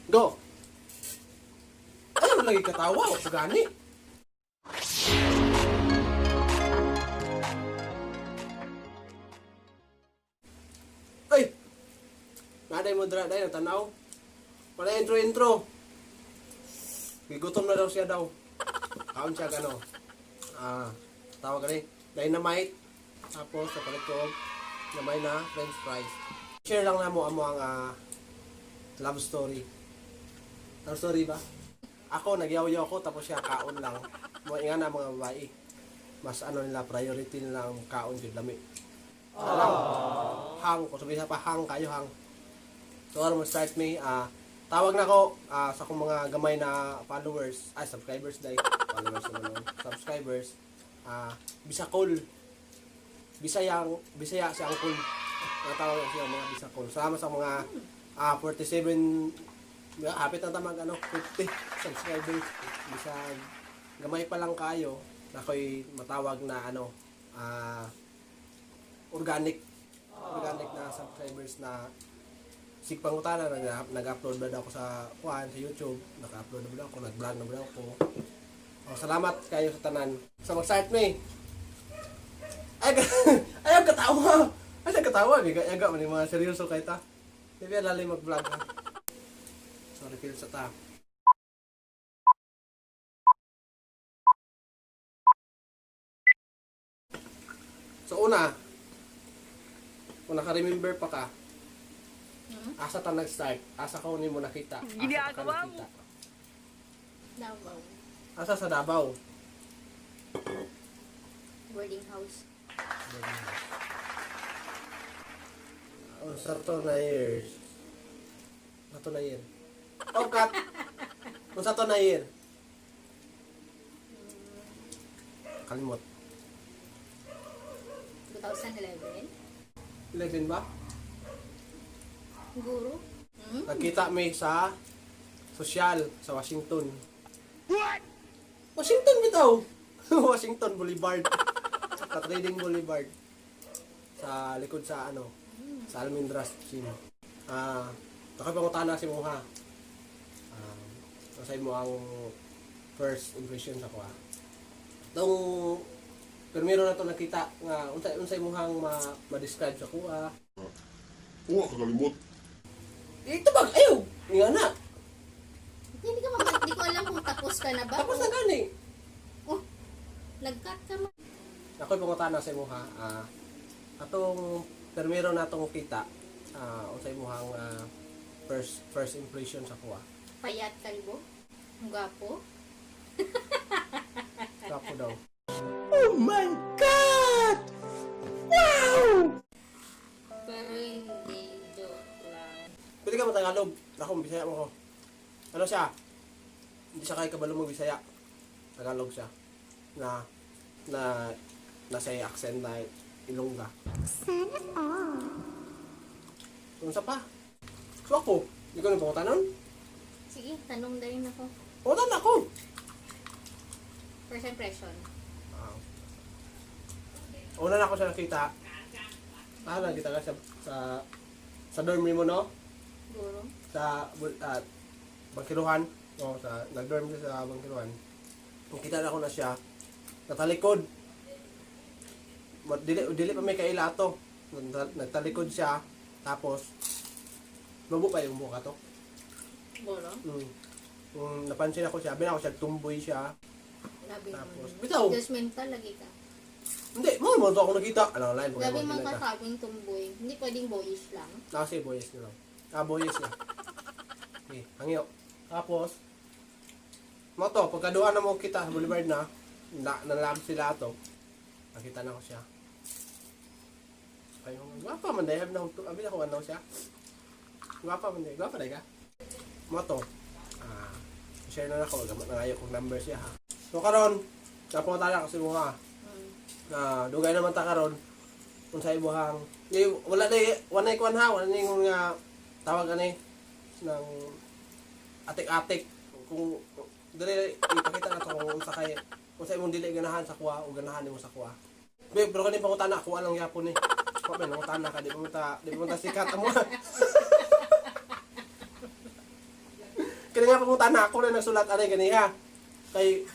Go! Ano lagi katawa? Wa gani. Ay! Naday mo dra, day, natanaw. Wala intro intro. Gigutom na daw siya daw. Kaon siya gano. Ah, tawag gani. Dynamite. Tapos sa palit ko gamay na french fries. Share lang na mo amo ang love story. Love story ba? Ako nagyaw-yaw ko tapos siya kaon lang. Mga nga na mga babae. Mas ano nila priority nila ang kaon jud lami. Alam. Hang ko sabi sa pa hang kayo hang. So aron mo start me tawag na ko sa akong mga gamay na followers, ay subscribers dai, followers naman nun. Subscribers. Bisakol. Bisayang Bisaya si Angkol. Natawag siya mga Bisakol. Salamat sa mga 47 ya, hapit na tamag ano 50 subscribers. Bisag gamay pa lang kayo na ako'y matawag na ano organic organic na subscribers na sigpangutana na nag-upload ba daw ako sa kuan sa YouTube, naka-upload na ba daw ako, nag-vlog na ba daw ako. Oh, salamat kayo sa tanan. So mag-start me. Ay, ayaw katawa. Ay, katawa. Biga, yaga, man yung mga seryoso kay ta. Di ba lalim mag-vlog ha? Sorry, feel sa ta. So una, kung naka-remember pa ka, asa ta nag-start? Asa ko ni mo nakita? Asa ta ka Ginagawa mo. nakita? Davao. Asa sa Davao? Boarding house. Oh, sa to na years. Sa to na year. Oh, cut! Kung sa to na year. Kalimot. 2011. 11 ba? Guro. Hmm? Nagkita mi sa social sa Washington. What? Washington bitaw. Washington Boulevard. Sa Trading Boulevard. Sa likod sa ano, sa Almendras Gym. Nakapangutana si Muha. Sa mo ang first impression sa kuha. Tong primero na to nakita nga unsay unsay muhang ma-describe sa kuha. Uwa kakalimot. Ito ba ayo nga na. Hindi ka hindi ko alam kung tapos ka na ba. Tapos na gani. Oh, nag-cut ka man. Ako'y pangutana sa imuha, atong primero na atong kita, unsay imuhang first first impression sa kuha. Payat kalbo. Ang gwapo. Kapo daw. Pero hindi. Joke lang. Pwede ka matagalog. Ako, Bisaya mo ko. Ano siya? Hindi siya kaya kabalo mag-Bisaya. Tagalog siya. Na, na, nasa accent na Ilongga. Sana all. So, unsa pa? So ako, hindi ko na pangutanon. Sige, tanong na rin ako. Pangutan ako! First impression. Una na ako siya nakita. Nakita ka sa, sa, sa dorm mo, no? Guro. Sa Bangkiluhan. O, sa, nag-dorm siya sa Bangkiluhan. Nakita na ako na siya. Natalikod. Dili, dili pa may kaila to. Nagtalikod siya. Tapos, mabu pa yung mukha to. Guro. Napansin ako siya, sabi na ako siya, tumboy siya. Grabe Tapos, naman. bitaw. Judgmental lagi ka. Hindi, mo mo to ako nakita. Ano, line, Grabe man ka. kasabing tumboy. Hindi pwedeng boyish lang. Kasi boys na lang. Boys na. Okay, hangyo. Tapos, mo to, pagkaduha na mo kita sa Boulevard na, na nalam sila to. Nakita na ko siya. Ay, gwapa man dahil na abi na ko ano siya. Gwapa man dahil, gwapa dahil ka. Mo to. Share na nako, gamit na ngayon kong number siya ha. So karon, napunta na kasi mo ha. Na dugay naman ta karon kung sa ibuhang di, wala na wala kuan ha, wala ni nga tawag ani ng atik-atik kung dili ipakita na to kung unsa kay unsa imong dili ganahan sa kuha o ganahan nimo sa kuha. Be, pero kani pangutana kuha lang gyapon ni. Kuha man pangutana ka di pa mo ta sikat amo. Kini nga pangutana ako na nagsulat anay ganiha. Kay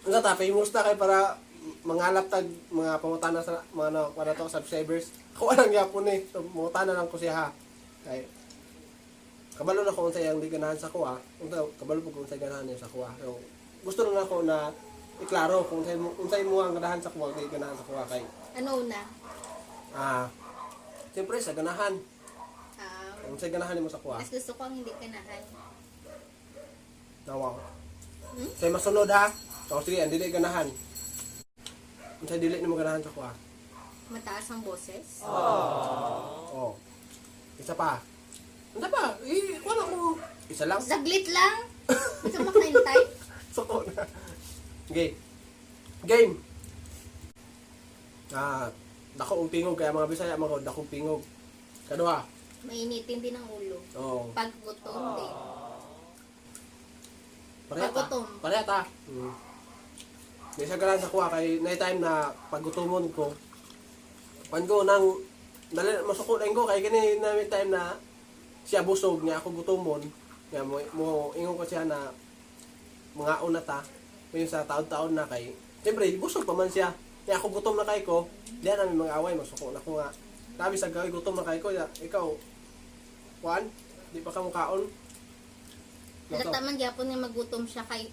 unsa ta, famous na kay para mangalap tag mga pangutana sa mga ano, para to subscribers. Ako lang gyapon eh. So mangutana lang ko siya ha. Kay kabalo na ko unsa iyang di ganahan sa kuha. Unsa kabalo po kung unsay ganahan niya sa kuha. So gusto na ako na iklaro kung unsay mo ang ganahan sa kuha, di ganahan sa kuha kay Ano una? ah siyempre sa ganahan. Ah, Unsay ganahan nimo sa kuha. mas gusto ko ang hindi ganahan. Nawa. Hmm? Say masunod ha. O sige, ang dili ganahan. Unsay dili nimo ganahan sa kuha? Mataas ang boses. Oh. Isa pa. Isa pa. Eh, kuha na ko. Isa lang. Saglit lang. Hindi ka makaintay. Suko na. Okay. Game. Ah, dako og tingog kaya mga Bisaya mga dako og tingog. Kaduha. Mainitin din ang ulo. Oh. Pag gutom din. Pareha ta. Paggutom. Pareha ta. Di siya ganahan sa kuha kay na time na paggutomon ko. Pan ko nang dali masuko na ko kay kini na may time na siya busog niya ako gutomon. Nga mo ingon ko siya na mga una ta. Ngayon sa taon-taon na kay siyempre busog pa man siya. Niya ako gutom na kay ko. Diyan namin mga away masuko na ko nga. Sabi sa gawin gutom na kay ko ya, ikaw kuan di pa ka mukaon. Halata man gyapon nga magutom siya kay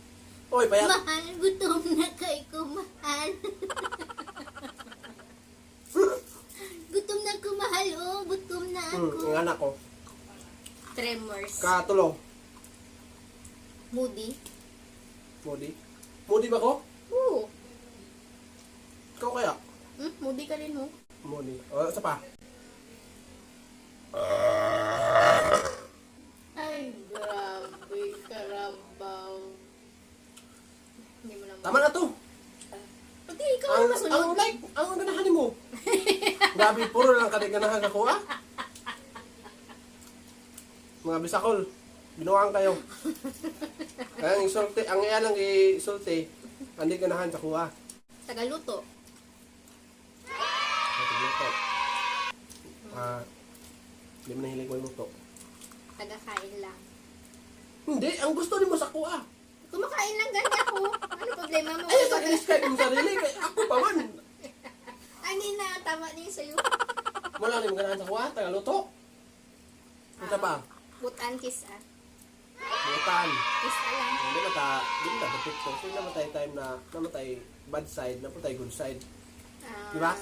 Oy, payat. Mahal, gutom na kay ko, mahal. Gutom na ko, mahal. Oh, gutom na ako. Ang anak ko. Tremors. Katulo. Moody. Moody. Moody ba ko? Oo. Ikaw kaya? Moody ka rin, oh. Moody. O, isa pa. Ay, grabe, karabaw. Hindi mo naman. Tama na to. Pati ikaw Ang, ang masunod. ang like, ang ganahan mo. Grabe, puro lang ka ganahan ako, ah. Mga bisakol, binuang kayo. Kaya ang isulti, ang iya lang isulti, hindi ganahan sa kuha. Tagaluto. Luto. Ah, hindi mo nahilig mo luto. Tagakain lang. Hindi, ang gusto nimo sa kuha. Kumakain lang gani ako. Ano problema mo? Ay, sa describe mo sarili, kay ako pa man. Ano na, tama na yun sa'yo. Wala rin ganahan sa kuha, tagaluto. Isa pa, Butan kiss ah. butan. Kiss ah lang. Hindi na ta, hindi na perfecto. So, namatay time na, namatay bad side, namatay good side. Di ba?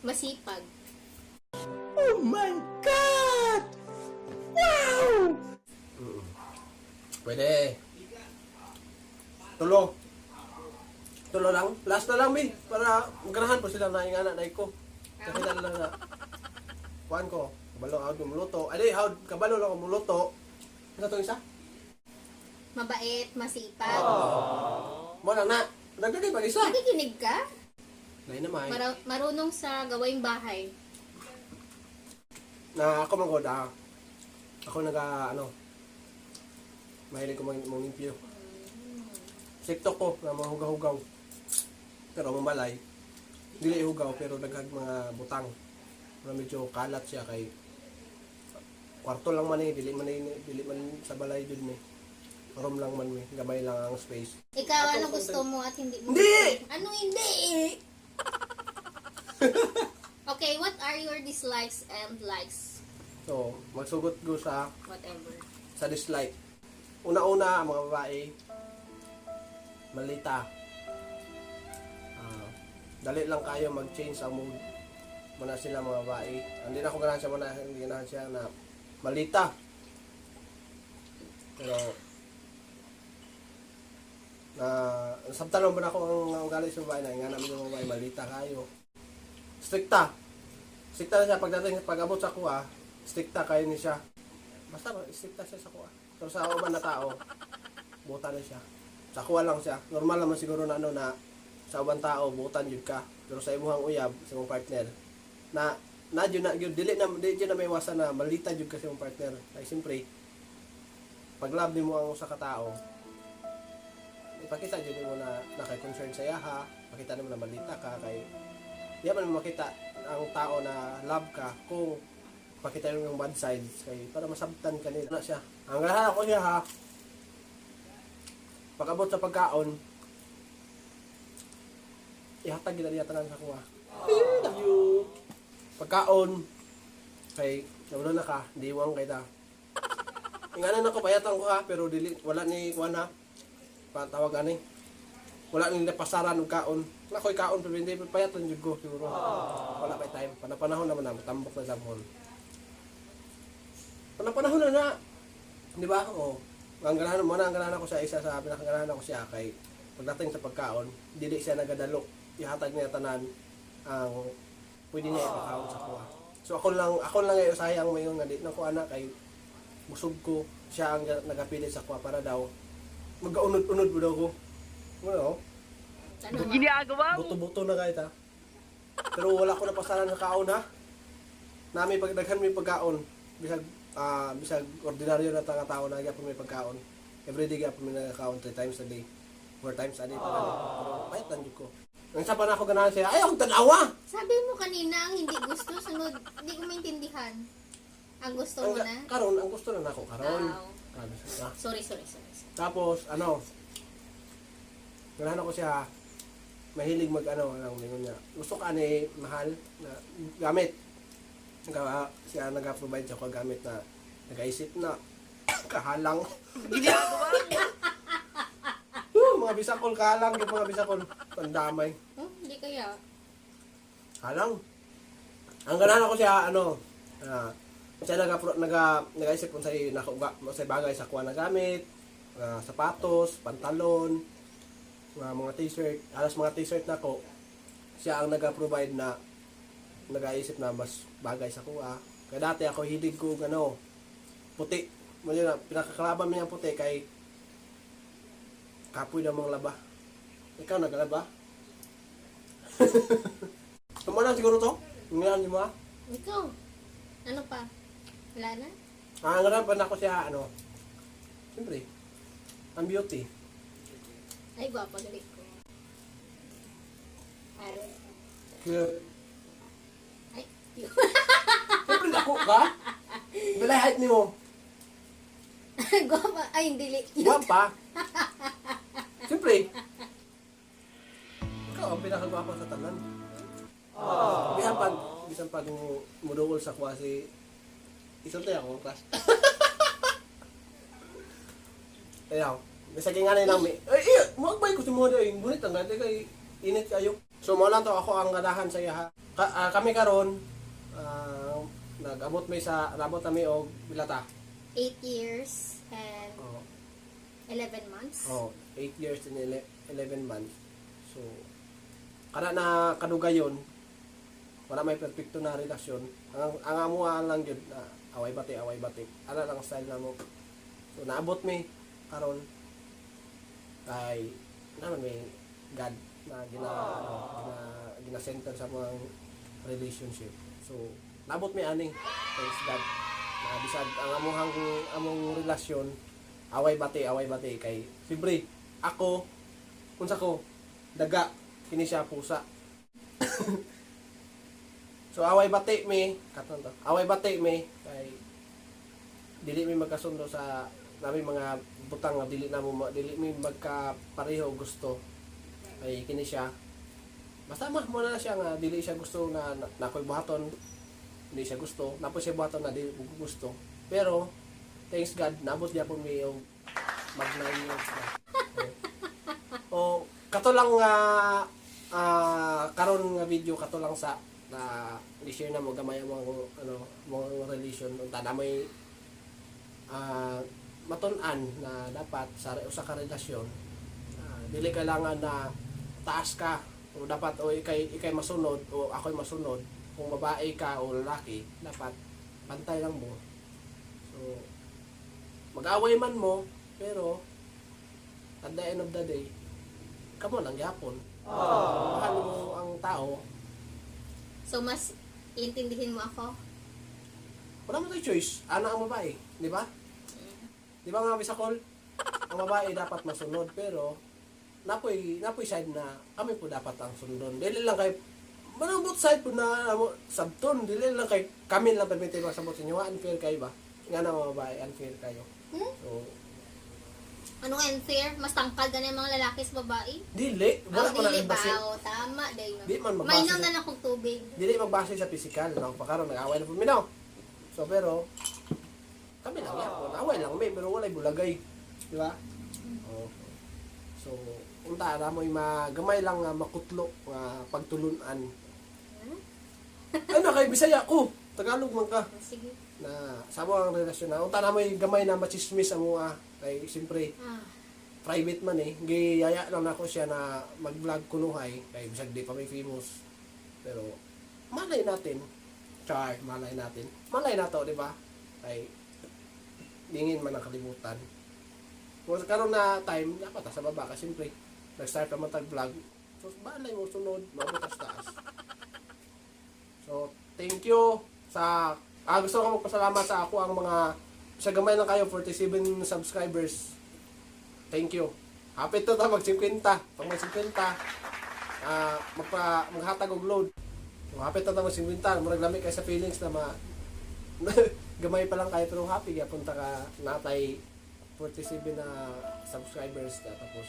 Masipag. Pwede. Tulo. Tulo lang. Last na lang, mi. Para ganahan po sila na ingana na ko. Kasi na lang na. Kuan ko. Kabalo ako muluto. Ay, how kabalo lang ako muluto. Ano itong isa? Mabait, masipag. Mo lang na. Nagdagay pag isa. Nakikinig ka? Dynamite. Marunong sa gawaing bahay. Na ako man ah. Ako naga ano. Mahilig ko mag limpyo. Sikto ko na mga hugaw-hugaw. Pero ang balay, dili hugaw pero daghang mga butang. Na medyo kalat siya kay kwarto lang man eh, dili man sa balay jud ni. Room lang man eh, gamay lang ang space. Ikaw, Atong ano gusto mo at hindi mo? Hindi! Ano hindi? Okay, what are your dislikes and likes? So, magsugot ko sa Whatever. sa dislike. Una-una, ang mga babae, malita. Ah, dali lang kayo mag-change ang mood. Muna sila mga babae. Hindi na ako ganahan siya, muna, hindi ganahan siya na malita. Pero, na nasabtan naman ako ang ugali sa babae na nga namin yung babae, malita kayo. Strikta. Strikta na siya pagdating pag-abot sa kuha, strikta kayo ni siya. Basta strikta siya sa kuha. Pero sa uban na tao, buta na siya. Sa kuha lang siya. Normal naman siguro na ano na sa ubang tao butan jud ka. Pero sa imuhang uyab, sa imong partner, na na jud na jud dili na dili jud na maiwasan na malita jud ka sa imong partner. Ay siyempre, pag love nimo ang usa ka tao, ipakita jud nimo na na kay concern sa iya ha, pakita nimo na malita ka kay di man mo makita ang tao na love ka kung Pakita yung bad sides kay para masabtan kanila na siya. Ang ganahan ako siya ha. Pag-abot sa pagkaon, ihatag gid niya tanan sa kuha. Love you. Pagkaon kay wala na ka, diwang kay ta. Inganan ako payatan ko ha, pero dili wala ni kuan ha. Patawag ani. Wala ni napasaran og kaon. Wala ko'y kaon pero hindi payatan jud ko siguro. Wala kay time. Panapanahon naman na matambok na samhon. Panapanahon na na. Di ba? Oh. Ang ganahan mo na ang ganahan ako sa isa sa pinakaganahan ako siya kay pagdating sa pagkaon, dili siya nagadalo. Ihatag niya tanan ang pwede niya ipakaon sa kuha. So ako lang ay usayang mayon nga di na ko ana kay busog ko, siya ang nagapili sa kuha para daw magaunod-unod mo daw ko. Ano? Ano ba? Ginagawa mo! Buto-buto na kahit ha. Pero wala ko napasaran sa kaon ha. Nami pagdaghan may pagkaon. Bisag bisag ordinaryo na tanga tao na gyapon may pagkaon. Everyday gyapon may nagakaon three times a day. Four times a day pa gani. Pero payat lang jud ko. Ang isa pa na ako ganahan siya, ay akong tanawa! Sabi mo kanina ang hindi gusto, sunod, hindi ko maintindihan. Ang gusto Ang, mo na? karon ang gusto na nako karon. Aw. Grabe siya. Sorry, sorry, sorry. Sorry. Tapos, ano, ganahan ako siya, mahilig mag, ano, ang lingon niya. Gusto ka ni mahal na gamit. Siya nag-provide sa ko gamit na nag-isip na kahalang. Ginagawa mo! Woo, mga bisakol, kahalang, yung mga bisakol. Pandamay. Oh, hindi kaya. Halang. Ang ganahan ako siya, ano, siya nag-isip kung sa'yo nakauga, sa bagay sa kuha na gamit, sapatos, pantalon, mga t-shirt, alas mga t-shirt na ko, siya ang nag-provide na nag-aisip na mas bagay sa kuha. Kaya dati ako hilig ko ano, puti. Mo yun na, pinakakalaban mo niyang puti kay kapoy na mga laba. Ikaw nagalaba? Tama na siguro to? Ngayon mo ah. Ikaw. Ano pa? Wala na? Ah, ang ganun pa na ako siya, ano, siyempre, ang beauty. Ay, gwapo galit ko. Aro. Cute. Ay, cute. Siyempre, dako ka. Balay height ni mo. Gwapa. Ay, hindi. Cute. Gwapa. Siyempre. Ikaw ang pinakagwapa sa tanan. Bisan pag mudungol sa kwasi, isulti ako ang class. Ayaw. Bisag nga na lang may, ay, ay, magbay ko si Moda eh. Ngunit ang ganda kay init kayo. So, mo lang to ako ang ganahan sa iya ha. Kami karon nag-abot may sa, nabot kami og bilata. 8 years and Oh. 11 months. Oh, 8 years and 11 months. So, kada na kadugayon, wala may perpekto na relasyon. Ang amuha lang yun, na away bati, away bati. Ana lang style na mo. So, naabot mi karon kay naman may God na gina ano, gina gina center sa mga relationship. So, naabot mi ani. Thanks God. Na bisag ang amuhang among relasyon away bati kay siyempre ako unsa ko daga kini siya pusa. So away bati mi katon to. Away bati mi kay dili mi magkasundo sa nami mga butang nga dili namo dili mi magkapareho gusto kay kini siya basta ma mo na siya nga dili siya gusto na ako'y buhaton, hindi siya gusto napo siya buhaton na dili ko gusto, pero thanks God naabot gyapon mi og mag 9 years na. O kato lang nga karon nga video kato lang sa na i-share na mo gamay ang mga ano mga relation unta na may matun-an na dapat sa usa ka relasyon, dili kailangan na taas ka o dapat o ikay ikay masunod o ako'y masunod. Kung babae ka o lalaki, dapat pantay lang mo. So mag-away man mo, pero at the end of the day kamo lang gyapon mahal mo ang tao. So, mas intindihin mo ako? Wala mo tayo choice, ana ang babae, di ba? Di ba nga bisakol, ang babae dapat masunod, pero napoy napoy side na kami po dapat ang sundon, dili lang kay Manang both side po na amo sabton, dili lang kay kami lang permite magsabot sa inyo. Unfair kayo ba? Nga na mga babae, unfair kayo. Hmm? So, Anong unfair? Mas tangkad na yung mga lalaki sa babae? Dili, wala Oh, man dili na ba? base. Oh, tama, dahil. Di man magbase Mainom sa- na lang kong tubig. Dili magbase sa physical, no? Pakaron nag-away na po mi, no? So pero kami lang yan, away lang mi, pero walay bulagay, di ba? Oh. So, unta ra mo'y magamay lang nga makutlo nga pagtulunan. Ano kay Bisaya ko, Tagalog man ka. Oh, sige. Na sa mo ang relasyon na unta na mo'y gamay na machismis ang mga kay siyempre private man eh. Giyaya lang nako siya na mag-vlog kunuhay kay bisag di pa may famous. Pero malay natin. Char, malay natin. Malay nato, di ba? Kay dingin man ang kalibutan. Kung sa karon na time, dapat sa baba kasi siyempre nag-start pa man tag-vlog. So balay mo sunod, maabot tas taas. So, thank you sa gusto ko magpasalamat sa ako ang mga sa gamay lang kayo, 47 subscribers. Thank you. Happy to ta mag 50. Pag mag 50, magpa maghatag og load. So, happy to ta mag 50, murag lami kay sa feelings na ma gamay pa lang kayo pero happy gyapon ta ka natay 47 na subscribers na tapos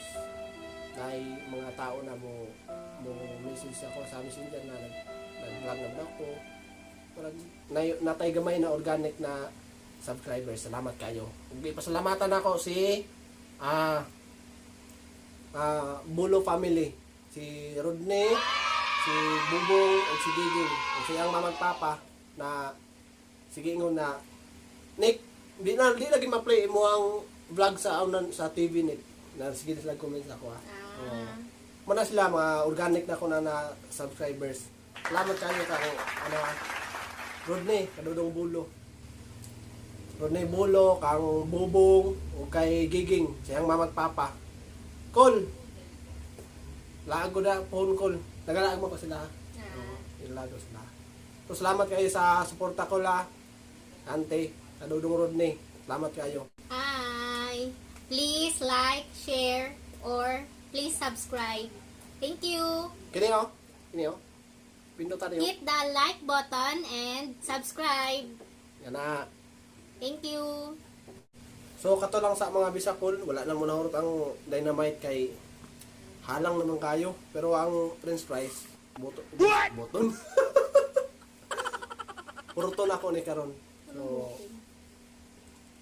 nay mga tao na mo mo message ako sa Messenger na nag-vlog na vlog ko. Murag natay gamay na organic na subscribers. Salamat kayo. Ug ipasalamatan ako si Bulo family. Si Rodney, si Bubong, ug si Giging. Ug siyang mama at papa na sige ingon na, "Nick, di lagi ma-play mo ang vlog sa unan sa TV, Nick." Na sige sila comment sa ako ah. Oo. Muna sila mga organic na ko na subscribers. Salamat kayo ka ano ah. Rodney, kadudong Bulo. Rodney Bulo, kang Bubong, ug kay Giging, siyang mama at papa. Call. Laag ko na phone call. Nagalaag mo ko sila, ha? Oo, ilaag ko sila. So, salamat kayo sa suporta ko la. Ante, kadudong Rodney. Salamat kayo. Hi! Please like, share, or please subscribe. Thank you! Kini oh. Kini oh. Pindutan niyo. Hit the like button and subscribe. Yan na. Thank you! So kato lang sa mga bisakol, wala na muna hurot ang dynamite kay halang naman kayo. Pero ang french fries, boto, boton. Purto na ako ni karon. So,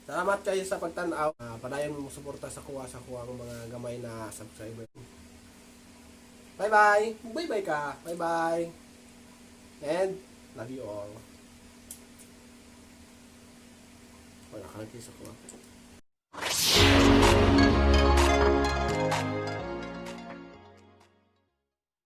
salamat kayo sa pagtanaw. Padayon mo suporta sa kuha ang mga gamay na subscriber. Bye-bye! Bye-bye ka! Bye-bye! And love you all. Wala kang sa kuha.